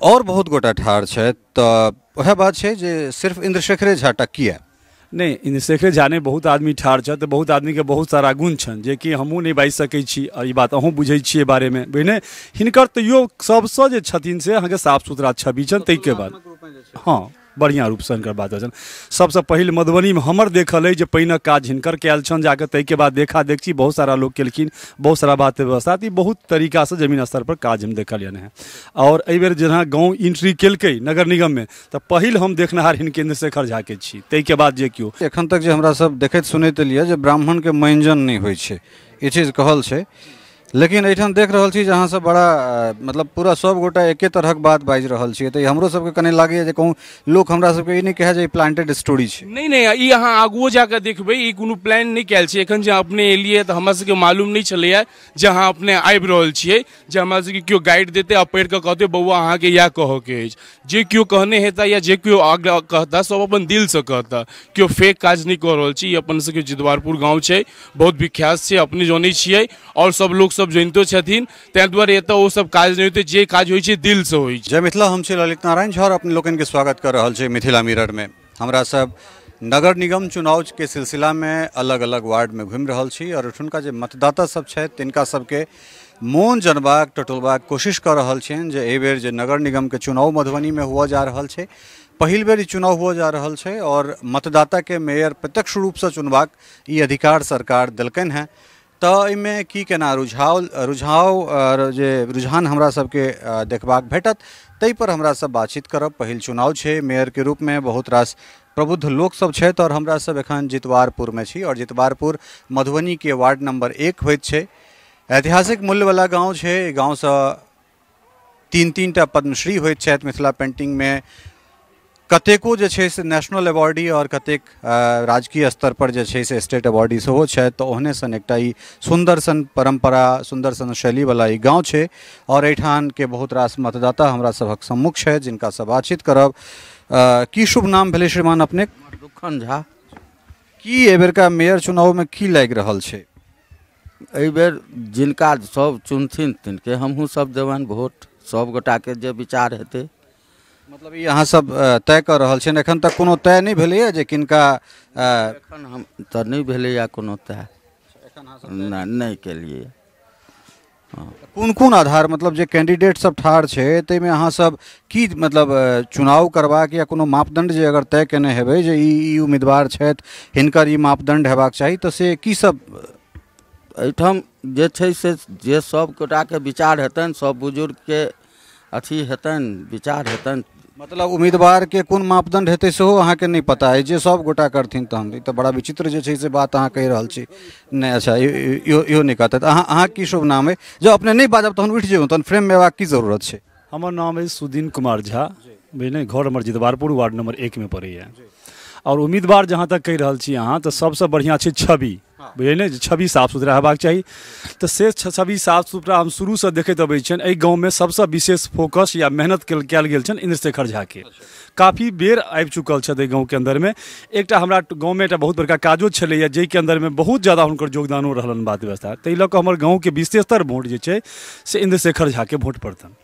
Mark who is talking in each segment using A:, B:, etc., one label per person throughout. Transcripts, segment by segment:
A: और बहुत गोटा ठाढ़ छथि, तऽ वएह बात छै जे सिर्फ इन्द्रशेखरे झा टा किया?
B: नहि, इन्द्रशेखरे झा नहि, बहुत आदमी ठाढ़ छथि, तऽ बहुत आदमीके बहुत सारा गुण छनि जेकि हमहूँ नहि बाजि सकै छी, आओर ई बात अहूँ बुझै छियै बारेमे, बुझने। हिनकर तैयो सबसँ जे छथिन से अहाँके साफ सुथरा छवि छनि, ताहिके बाद हँ बढ़िआँ रूपसँ हिनकर बात छनि। सबसँ पहिल मधुबनीमे हमर देखल अइ जे पानिक काज हिनकर कयल छनि जाकऽ, ताहिके बाद देखा देखी बहुत सारा लोक केलखिन, बहुत सारा बात व्यवस्था, ई बहुत तरीकासँ जमीन स्तर पर काज हम देखलियनि हेँ। आओर एहिबेर जेना गाँव एंट्री केलकै नगर निगममे, तऽ पहिल हम देखनिहार हिनके इन्द्रशेखर झाके छी, ताहिके बाद जे केओ।
A: एखन तक जे हमरा सब देखैत सुनैत एलियै जे ब्राह्मणके माइंजन नहि होइ छै, ई चीज कहल छै, लेकिन एहिठाम देख रहल छी जे अहाँ सब बड़ा मतलब पूरा सब गोटा एके तरहक बात बाजि रहल छियै, तऽ हमरो सबके कने लागैए जे कहूँ लोक हमरा सबके ई नहि कहै जे ई प्लांटेड स्टोरी छै।
C: नहि नहि, ई अहाँ आगुओ जाकऽ देखबै, ई कोनो प्लान नहि कयल छै। एखन जे अपने एलियै तऽ हमरा सबके मालूम नहि छलैए जे अहाँ अपने आबि रहल छियै, जे हमरा सबके केओ गाइड देतै आ पढ़ि कऽ कहतै बौआ अहाँके इएह कहऽके अछि। जे केओ कहने हेता या जे केओ आगाँ कहता सब अपन दिलसँ कहता, केओ फेक काज नहि कऽ रहल छी। ई अपन सबके जितवारपुर गाँव छै, बहुत विख्यात छै, अपने जनै छियै आओर सब लोक सब जनितो छथिन, ताहि दुआरे एतऽ ओ सब काज नहि होइतै, जे काज होइ छै दिलसँ होइ छै।
A: जय मिथिला, हम छी ललित नारायण झा और अपने लोकनि के स्वागत कर रहल छी मिथिला मिरर में। हमरा सब नगर निगम चुनाव के सिलसिला में अलग अलग वार्ड में घुमि रहल छी और एठुनका जे मतदाता सब छथि तिनका सबके मोन जनबाक टटोलबाक कोशिश कऽ रहल छियनि जे एहि बेर जे नगर निगम के चुनाव मधुबनी में हुअ जा रहल छै, पहिल बेर ई चुनाव हुअ जा रहल छै और मतदाता के मेयर प्रत्यक्ष रूपसँ चुनबाक ई अधिकार सरकार देलकनि हेँ, तऽ एहिमे की केना रुझाव जे रुझान हमरा सबके देखबाक भेटत ताहि पर हमरा सब बातचीत करब। पहिल चुनाव छै, मेयरके रूपमे बहुत रास प्रबुद्ध लोक सब छथि और हमरा सब एखन जितवारपुरमे छी और जितवारपुर मधुबनीके वार्ड नंबर 1 होइत छै। ऐतिहासिक मूल्यवला गाँव छै, एहि गाँवसँ 3-3 टा पद्मश्री होइत छथि मिथिला पेंटिंगमे, कतेको जे छै से नेशनल अवार्डी और कतेक राजकीय स्तर पर जे छै से स्टेट अवार्डी सेहो छथि। तऽ ओहने सन एकटा ई सुन्दर सन परम्परा, सुन्दर सन शैलीवला ई गाँव छै और एहिठामके बहुत रास मतदाता हमरा सभक सम्मुख छथि जिनकासँ बातचीत करब। की शुभ नाम भेलै श्रीमान अपने?
D: दुखन झा।
A: की एहिबेरका मेयर चुनावमे की लागि रहल छै?
D: एहिबेर जिनका सब चुनथिन तिनके हमहूँ सब देबनि वोट, सब गोटाके जे विचार हेतै।
A: मतलब ई अहाँ सब तय कऽ रहल छियनि, एखन तक कोनो तय नहि भेलैए जे किनका?
D: एखन हम तऽ नहि भेलैए कोनो तय, नहि केलियै।
A: कोन कोन आधार, मतलब जे कैंडिडेट सब ठाढ़ छै ताहिमे अहाँ सब की मतलब चुनाव करबाक या कोनो मापदंड जे अगर तय केने हेबै जे ई उम्मीदवार छथि हिनकर ई मापदंड हेबाक चाही, तऽ से की सब?
D: एहिठाम जे छै से जे सब गोटाके विचार हेतनि, सब बुजुर्गके अथी हेतनि, विचार हेतनि।
A: मतलब उम्मीदवार के कोन मापदंड हेतै सेहो अहाँके नहि पता अइ, जे सब गोटा करथिन तहन। ई तऽ बड़ा विचित्र जे छै से बात अहाँ कहि रहल छी। नहि, अच्छा इहो नहि कहतै। अहाँ की शुभ नाम अइ? जँ अपने नहि बाजब तहन उठि जेबै, तहन फ्रेममे अयबाक की जरूरत छै?
B: हमर नाम अइ सुदीन कुमार झा, बुझलियै, घर हमर जितवारपुर वार्ड नंबर 1 मे पड़ैए। आओर उम्मीदवार जहाँ तक कहि रहल छी अहाँ, तऽ सबसँ बढ़िआँ छै छवि, बुझलियै ने, जे छवि साफ सुथरा हेबाक चाही। तऽ से छवि साफ सुथरा हम शुरूसँ देखैत अबै छियनि। एहि गाँवमे सबसँ विशेष फोकस या मेहनत कयल गेल छनि इन्द्रशेखर झाके। काफी बेर आबि चुकल छथि एहि गाँवके अन्दरमे। एकटा हमरा गाँवमे एकटा बहुत बड़का काजो छलैए जाहिके अन्दरमे बहुत ज्यादा हुनकर योगदानो रहलनि बात व्यवस्था, ताहि लऽ कऽ हमर गाँवके विशेषतर वोट जे छै से इन्द्रशेखर झाके वोट पड़तनि।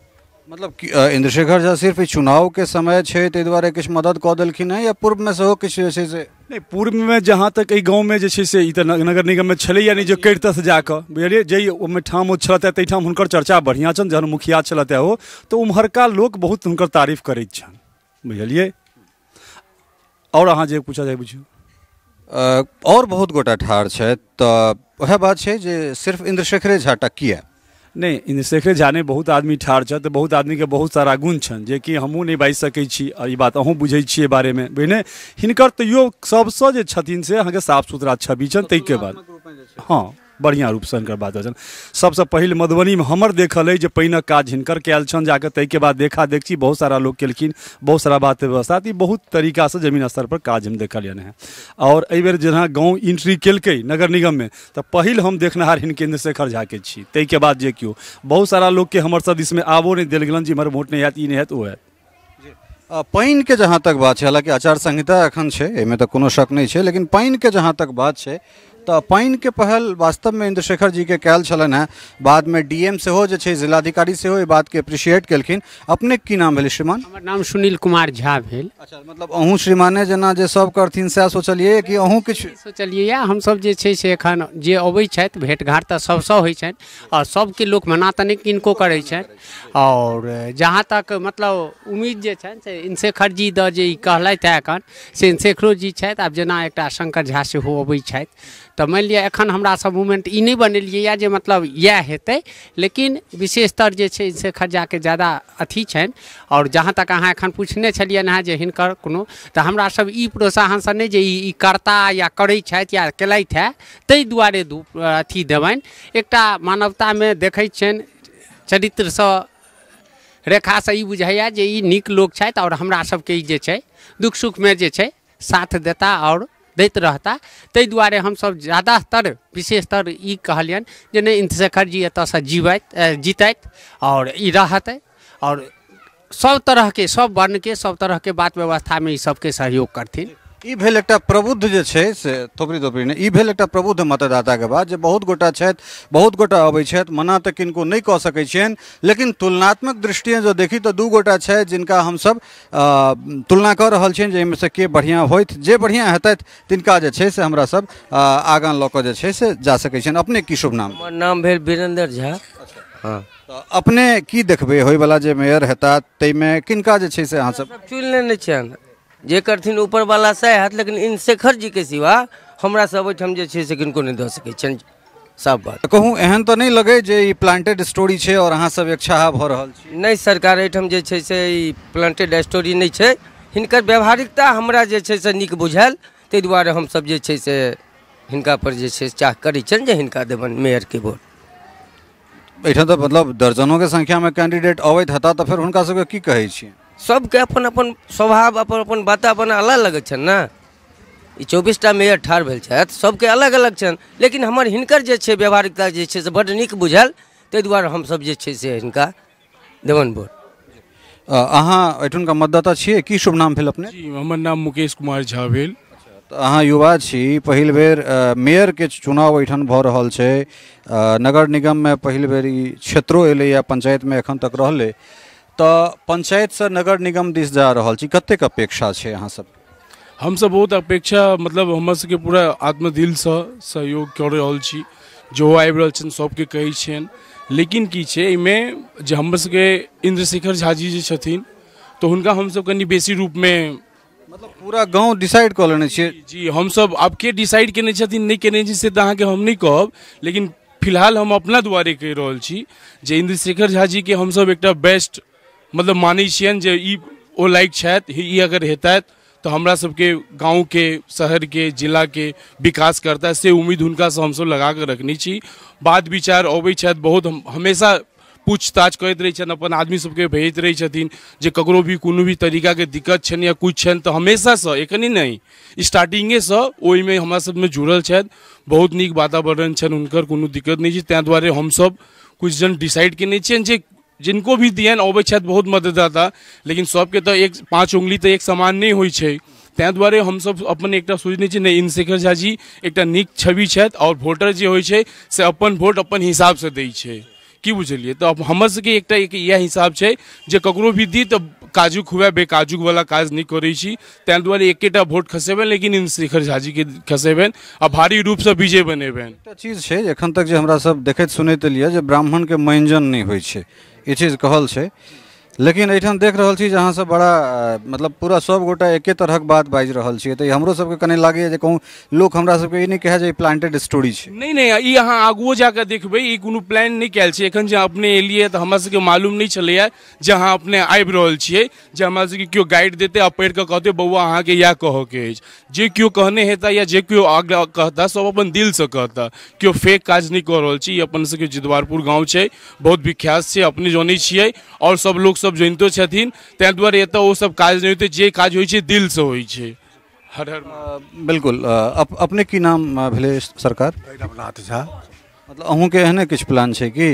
A: मतलब इन्द्रशेखर झा सिर्फ चुनावके समय छै ताहि दुआरे किछु मदद कऽ देलखिन हेँ या पूर्वमे सेहो किछु जे छै से?
B: नहि, पूर्वमे जहाँ तक एहि गाँवमे जे छै से ई तऽ नगर निगममे छलैए नहि जे करितस जाकऽ, बुझलियै, जाहि ओहिमे ठाम ओ छलथि ताहिठाम हुनकर चर्चा बढ़िआँ छनि। जहन मुखिया छलथि ओ तऽ उम्हरका लोक बहुत हुनकर तारीफ करैत छनि, बुझलियै। आओर अहाँ जे पूछऽ चाही बुझियौ।
A: आओर बहुत गोटा ठाढ़ छथि, तऽ वएह बात छै जे सिर्फ इन्द्रशेखरे झा टा किया?
B: नहि, इन्द्रशेखरे झा नहि, बहुत आदमी ठाढ़ छथि, तऽ बहुत आदमीके बहुत सारा गुण छनि जेकि हमहूँ नहि बाजि सकै छी, आओर ई बात अहूँ बुझै छियै बारेमे, बुझने। हिनकर तैयो सबसँ जे छथिन से अहाँके साफ सुथरा छवि छनि, ताहिके बाद हँ बढ़िआँ रूपसँ हिनकर बात छनि। सबसँ पहिल मधुबनीमे हमर देखल अइ जे पानिक काज हिनकर कयल छनि जाकऽ, ताहिके बाद देखा देखी बहुत सारा लोक केलखिन, बहुत सारा बात व्यवस्था, ई बहुत तरीकासँ जमीन स्तर पर काज हम देखलियनि हेँ। आओर एहिबेर जेना गाँव एंट्री केलकै नगर निगममे, तऽ पहिल हम देखनिहार हिनके इन्द्रशेखर झाके छी, ताहिके बाद जे केओ। बहुत सारा लोकके हमर सब दिसमे आबो नहि देल गेलनि जे इम्हर वोट नहि हैत, ई नहि हैत, ओ हैत।
A: पानिके जहाँ तक बात छै, हालाँकि आचार संहिता एखन छै एहिमे तऽ कोनो शक नहि छै, लेकिन पानिके जहाँ तक बात छै तऽ पानिके पहल वास्तवमे इंद्रशेखर जीके कयल छलनि हेँ। बादमे डीएम सेहो जे छै जिलाधिकारी सेहो एहि बातके अप्रिशिएट केलखिन। अपने की नाम भेल श्रीमान?
E: हमर नाम सुनील कुमार झा भेल।
A: अच्छा, मतलब अहूँ श्रीमाने जेना जे सब करथिन सएह सोचलियै कि अहूँ किछु
E: सोचलियै? हमसब जे छै से एखन जे अबै छथि भेँट घाँट तऽ सबसँ होइ छनि आओर सबके लोक मना तऽ नहि किनको करै छनि। आओर जहाँ तक मतलब उम्मीद जे छनि से इंद्रशेखर जी दऽ जे ई कहलथि है एखन से इंद्रशेखरो जी छथि। आब जेना एकटा शंकर झा सेहो अबै छथि, तऽ मानि लिअ एखन हमरा सब मूवमेंट ई नहि बनेलियै यऽ जे मतलब इएह हेतै, लेकिन विशेषतर जे छै इंद्रशेखर झाके ज्यादा अथी छनि। आओर जहाँ तक अहाँ एखन पुछने छलियनि हेँ जे हिनकर कोनो, तऽ हमरा सब ई प्रोत्साहनसँ नहि जे ई करता या करै छथि या केलथि हे ताहि दुआरे अथी देबनि। एकटा मानवतामे देखै छियनि चरित्रसँ रेखासँ ई बुझाइए जे ई नीक लोक छथि आओर हमरा सबके ई जे छै दुःख सुखमे जे छै साथ देता आओर दैत रहता। ताहि दुआरे हमसब ज्यादातर विशेषतर ई कहलियनि जे नहि इंद्रशेखर जी एतऽसँ जीतथि आओर ई रहतै आओर सब तरहके सब वर्णके सब तरहके बात व्यवस्थामे ई सबके सहयोग करथिन।
A: ई भेल एकटा प्रबुद्ध जे छै से थोपड़ी थोपड़ी नहि, ई भेल एकटा प्रबुद्ध मतदाताके बात जे बहुत गोटा छथि, बहुत गोटा अबै छथि, मना तऽ किनको नहि कऽ सकै छियनि, लेकिन तुलनात्मक दृष्टिए जँ देखी तऽ दू गोटा छथि जिनका हमसब तुलना कऽ रहल छियनि जे एहिमे से के बढ़िआँ होथि, जे बढ़िआँ हेतथि तिनका जे छै से हमरा सब आगाँ लऽ कऽ जे छै से जा सकै छियनि। अपने की शुभ नाम?
F: हमर नाम भेल वीरेंद्र झा। हँ,
A: तऽ अपने की देखबै होइवला जे मेयर हेता ताहिमे किनका जे छै से अहाँ सब
F: चुनि लेने छियनि? जे करथिन ऊपरवाला सएह हैत, लेकिन इंद्रशेखर जीके सिवा हमरा सब ओहिठाम जे छै से किनको नहि दऽ सकै छियनि। सब बात
A: कहूँ एहन तऽ नहि लगै जे ई प्लांटेड स्टोरी छै और अहाँ सब एकछाहा भऽ रहल छी?
F: नहि सरकार, एहिठाम जे छै से ई प्लांटेड स्टोरी नहि छै। हिनकर व्यवहारिकता हमरा जे छै से नीक बुझायल, ताहि दुआरे हमसब जे छै से हिनका पर जे छै चाह करै छियनि जे हिनका देबनि मेयरके वोट।
A: एहिठाम तऽ मतलब दर्जनोके संख्यामे कैंडिडेट अबैत हेता, तऽ फेर हुनका सबके की कहै छियै?
F: सबके अपन अपन स्वभाव अपन अपन वातावरण अलग अलग छनि ने। ई 24टा मेयर ठाढ़ भेल छथि, सबके अलग अलग छनि, लेकिन हमर हिनकर जे छै व्यवहारिकता जे छै से बड्ड नीक बुझायल, ताहि दुआरे हमसब जे छै से हिनका देबनि वोट।
A: अहाँ एहिठुनका मतदाता छियै? की शुभ नाम भेल अपने?
C: जी, हमर नाम मुकेश कुमार झा भेल।
A: तऽ अहाँ युवा छी, पहिल बेर मेयरके चुनाव एहिठाम भऽ रहल छै, नगर निगममे पहिल बेर ई क्षेत्रो एलैए, पंचायतमे एखन तक रहलै, तऽ पंचायतसँ नगर निगम दिस जा रहल छी, कतेक अपेक्षा छै अहाँ सब?
C: हमसब बहुत अपेक्षा, मतलब हमर सबके पूरा आत्मदिलसँ सहयोग कऽ रहल छी, जो आबि रहल छनि सबके कहै छियनि। लेकिन की छै एहिमे जे हमर सबके इंद्रशेखर झा जी जे छथिन तऽ हुनका हमसब कनि बेसी रूपमे
A: मतलब पूरा गाँव डिसाइड कऽ लेने छियै?
C: जी, हमसब आब के डिसाइड केने छथिन नहि केने छी से तऽ अहाँके हम नहि कहब, लेकिन फिलहाल हम अपना दुआरे कहि रहल छी जे इंद्रशेखर झा जीके हमसब एकटा बेस्ट मतलब मानै छियनि जे ई ओ लायक छथि, ई अगर हेतथि तऽ हमरा सबके गाँवके शहरके जिलाके विकास करता, से उम्मीद हुनकासँ हमसब लगा कऽ रखने छी। बात विचार अबै छथि बहुत, हमेशा पूछताछ करैत रहै छनि, अपन आदमी सबके भेजैत रहै छथिन जे ककरो भी कोनो भी तरीकाके दिक्कत छनि या किछु छनि तऽ हमेशासँ, एखन नहि स्टार्टिंगेसँ ओहिमे हमरा सबमे जुड़ल छथि। बहुत नीक वातावरण छनि हुनकर, कोनो दिक्कत नहि छै। ताहि दुआरे हमसब किछु जन डिसाइड केने छियनि जे जिनको भी दियनि अबै छथि बहुत मतदाता, लेकिन सबके तऽ एक पाँच उंगली तऽ एक समान नहि होइ छै, ताहि दुआरे हमसब अपन एकटा सोचने छी नहि इंद्रशेखर झा जी एकटा नीक छवि छथि आओर वोटर जे होइ छै से अपन वोट अपन हिसाबसँ दै छै, की बुझलियै? तऽ हमर सबके एकटा एक इएह हिसाब छै जे ककरो भी दी तऽ काजुक हुए बेकाजुक वाला काज नहि करै छी, ताहि दुआरे एकेटा वोट खसेबनि लेकिन इंद्रशेखर झा जीके खसेबनि आ भारी रूपसँ विजय बनेबनि।
A: एकटा चीज छै एखन तक जे हमरा सब देखैत सुनैत एलियै जे ब्राह्मणके माइंजन नहि होइ छै, ई चीज कहल छै, लेकिन एहिठाम देख रहल छी जे अहाँ सब बड़ा मतलब पूरा सब गोटा एके तरहक बात बाजि रहल छियै, तऽ हमरो सबके कने लागैए जे कहूँ लोक हमरा सबके ई नहि कहै जे ई प्लांटेड स्टोरी छै।
C: नहि नहि, ई अहाँ आगुओ जाकऽ देखबै, ई कोनो प्लान नहि कयल छै। एखन जे अपने एलियै तऽ हमरा सबके मालूम नहि छलैए जे अहाँ अपने आबि रहल छियै, जे हमरा सबके केओ गाइड देतै आ पढ़ि कऽ कहतै बौआ अहाँके इएह कहऽके अछि। जे केओ कहने हेता या जे केओ आगाँ कहता सब अपन दिलसँ कहता, केओ फेक काज नहि कऽ रहल छी। ई अपन सबके जितवारपुर गाँव छै, बहुत विख्यात छै, अपने जनै छियै आओर सब लोक सब जनितो छथिन, ताहि दुआरे एतऽ ओ सब काज नहि होइतै, जे काज होइ छै दिलसँ होइ छै। हर हर
A: बिल्कुल। अपने की नाम भेलै सरकार?
G: भैरवनाथ झा।
A: मतलब अहूँके एहने किछु प्लान छै की?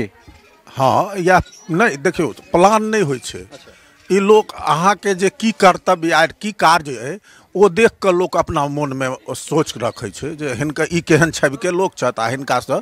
G: हँ, या नहि, देखियौ प्लान नहि होइ छै। ई लोक अहाँके जे की कर्तव्य आ की कार्य अइ ओ देख कऽ लोक अपना मोनमे सोच रखै छै जे हिनका ई केहन छविके लोक छथि आ हिनकासँ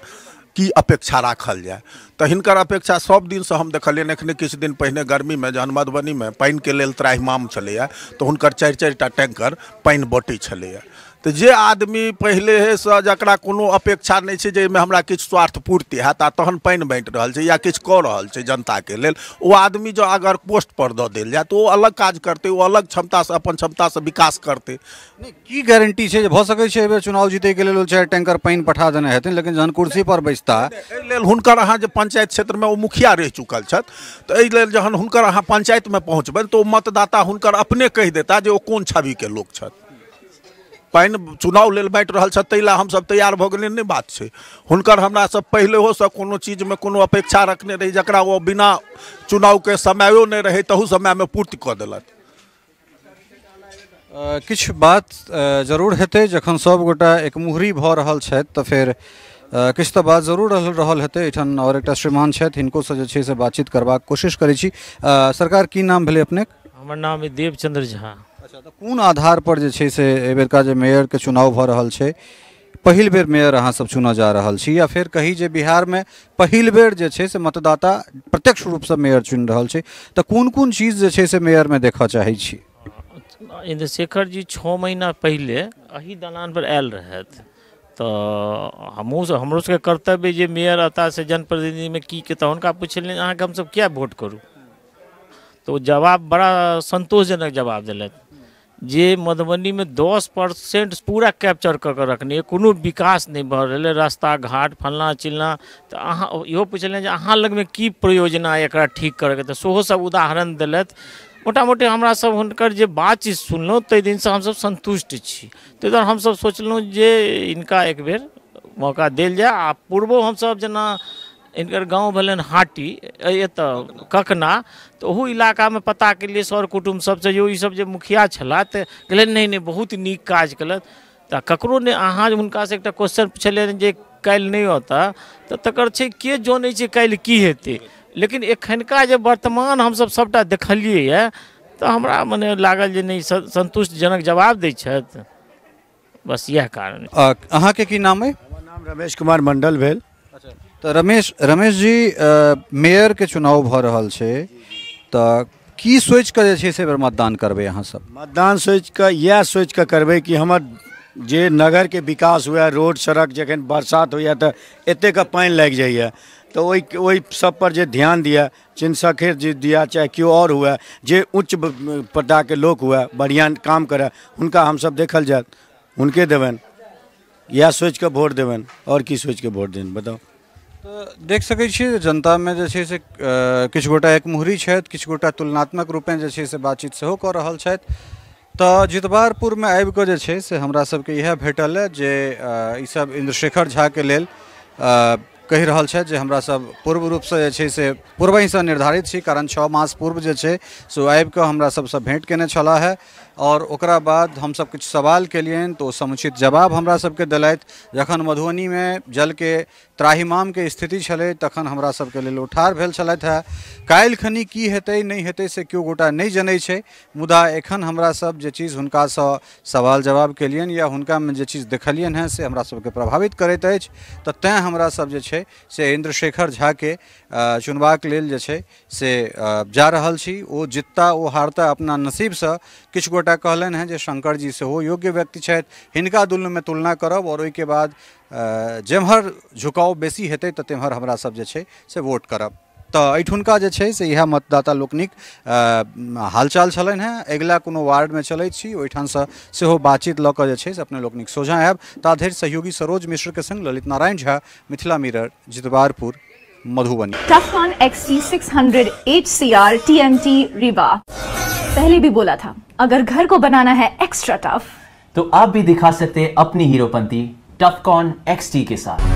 G: की अपेक्षा राखल जाय। तऽ हिनकर अपेक्षा सब दिनसँ हम देखलियनि। एखने किछु दिन पहिने गर्मीमे जहन मधुबनीमे पानिके लेल त्राहिमाम छलैए तऽ हुनकर 4-4 टा टैंकर पानि बँटै छलैए। तऽ जे आदमी पहिलेसँ जकरा कोनो अपेक्षा नहि छै जे एहिमे हमरा किछु स्वार्थ पूर्ति हैत आ तहन पानि बाँटि रहल छै या किछु कऽ रहल छै जनताके लेल, ओ आदमी जँ अगर पोस्टपर दऽ देल जाय तऽ ओ अलग काज करतै, ओ अलग क्षमतासँ अपन क्षमतासँ विकास करतै।
A: नहि, की गारंटी छै जे भऽ सकै छै एहिबेर चुनाव जीतैके लेल ओ 4 टैंकर पानि पठा देने हेथिन, लेकिन जहन कुर्सी पर बैसता,
G: एहि लेल हुनकर अहाँ जे पंचायत क्षेत्रमे ओ मुखिया रहि चुकल छथि, तऽ एहि लेल जहन हुनकर अहाँ पंचायतमे पहुँचबनि तऽ ओ मतदाता हुनकर अपने कहि देता जे ओ कोन छविके लोक छथि। पानि चुनाव लेल बाँटि रहल छथि ताहि लए हमसब तैयार भऽ गेलियै, नहि बात छै। हुनकर हमरा सब पहिलेहोसँ कोनो चीजमे कोनो अपेक्षा रखने रही जकरा ओ बिना चुनावके समयो नहि रहै तहू समयमे पूर्ति कऽ देलक।
A: किछु बात जरूर हेतै जखन सबगोटा एकमुहरी भऽ रहल छथि तऽ फेर किछु तऽ बात जरूर रहल हेतै। एहिठाम आओर एकटा श्रीमान छथि, हिनकोसँ जे छै से बातचीत करबाक कोशिश करै छी। सरकार, की नाम भेलै अपनेक?
H: हमर नाम अइ देवचंद्र झा।
A: अच्छा, तऽ कोन आधार पर जे छै से एहिबेरका जे मेयरके चुनाव भऽ रहल छै, पहिल बेर मेयर अहाँ सब चुनऽ जा रहल छी, या फेर कही जे बिहारमे पहिल बेर जे छै से मतदाता प्रत्यक्ष रूपसँ मेयर चुनि रहल छै, तऽ कोन कोन चीज जे छै से मेयरमे देखऽ चाहै छी?
H: इंद्रशेखर जी 6 महीना पहिले एहि दलान पर आयल रहथि, तऽ हमरो सबके कर्तव्य जे मेयर अता से जनप्रतिनिधिमे की के, तऽ हुनका पुछलियनि अहाँके हमसब किया वोट करू, तऽ ओ जवाब बड़ा संतोषजनक जवाब देलथि जे मधुबनीमे 10% पूरा कैप्चर कऽ के रखने, कोनो विकास नहि भऽ रहलै, रास्ता घाट फलना चिलना। तऽ अहाँ इहो पुछलियनि जे अहाँ लगमे की प्रयोजना एकरा ठीक करैके, तऽ सेहो सब उदाहरण देलथि। मोटा मोटी हमरा सब हुनकर जे बातचीत सुनलहुँ ताहि दिनसँ हमसब संतुष्ट छी। ताहि दुआरे हमसब सोचलहुँ जे इनका एक बेर मौका देल जाय। आ पूर्वो हमसब जेना इनकर गाँव भेलनि हाटी एतऽ ककना, तऽ ओहू इलाकामे पता केलियै सर कुटुम्ब सबसँ जे ई सब जे मुखिया छलाह, तऽ कहलनि नहि नहि बहुत नीक काज केलथि। तऽ ककरो नहि अहाँ हुनकासँ एकटा क्वेश्चन पुछलियनि जे काल्हि नहि औता, तऽ तकर छै के जनै छै काल्हि की हेतै, लेकिन एखनका जे वर्तमान हमसब सबटा देखलियै यऽ तऽ हमरा मने लागल जे नहि संतुष्टजनक जवाब दै छथि, बस इएह कारण।
A: अहाँके की नाम अइ?
I: हमर नाम रमेश कुमार मंडल भेल।
A: अच्छा, तऽ रमेश जी, मेयरके चुनाव भऽ रहल छै, तऽ की सोचि कऽ जे छै से एहिबेर मतदान करबै अहाँ सब?
I: मतदान सोचि कऽ इएह सोचि कऽ करबै कि हमर जे नगरके विकास हुए, रोड सड़क जखन बरसात होइए तऽ एतेक पानि लागि जाइए, तऽ ओहि सब पर जे ध्यान दिए, चंद्रशेखर जी दिया चाहे केओ आओर हुए, जे उच्च पदाके लोक हुए, बढ़िआँ काम करए, हुनका हमसब देखल जायत, हुनके देबनि, इएह सोचि कऽ वोट देबनि। आओर की सोचि कऽ वोट देबनि बताउ?
A: तऽ देख सकै छियै जनतामे जे छै से किछु गोटा एकमुहरी छथि, किछु गोटा तुलनात्मक रूपेँ जे छै से बातचीत सेहो कऽ रहल छथि। तऽ जितवारपुरमे आबि कऽ जे छै से हमरा सबके इएह भेटल जे ईसब इंद्रशेखर झाके लेल कहि रहल छथि जे हमरा सब पूर्व रूपसँ जे छै से पूर्वहिसँ निर्धारित छी, कारण 6 मास पूर्व जे छै से ओ आबि कऽ हमरा सबसँ भेँट केने छलाह है, आओर ओकरा बाद हमसब किछु सवाल केलियनि तऽ ओ समुचित जवाब हमरा सबके देलथि। जखन मधुबनीमे जलके त्राहिमामके स्थिति छलै तखन हमरा सबके लेल ओ ठाढ़ भेल छलथि है। काल्हि खनी की हेतै नहि हेतै से केओ गोटा नहि जनै छै, मुदा एखन हमरा सब जे चीज हुनकासँ सवाल जवाब केलियनि या हुनकामे जे चीज देखलियनि हेँ से हमरा सबके प्रभावित करैत अछि। तऽ तैँ हमरा सब जे छै से इंद्रशेखर झाके चुनबाक लेल जे छै से जा रहल छी। ओ जितता ओ हारता अपना नसीबसँ। किछु गोटा कहलनि हेँ जे शंकर जी सेहो योग्य व्यक्ति छथि, हिनका दुनूमे तुलना करब आओर ओहिके बाद जेम्हर झुकाव बेसी हेतै तऽ तेम्हर हमरा सब जे छै से वोट करब। तऽ एहिठुनका जे छै से इएह मतदाता लोकनिक हालचाल छलनि हेँ। अगिला कोनो वार्डमे चलैत छी, ओहिठामसँ सेहो बातचीत लऽ कऽ जे छै से अपने लोकनिक सोझाँ आयब। ता धरि सहयोगी सरोज मिश्रके संग Lalit Narayan Jha, Mithila mirror, Jitwarpur, Madhubani.
J: Tufcon XT600 HCR TMT Rewa. पहले भी बोला था, अगर घर को बनाना है एक्स्ट्रा टफ
K: तो आप भी दिखा सकते हैं अपनी हीरोपंती टफकॉन XT के साथ।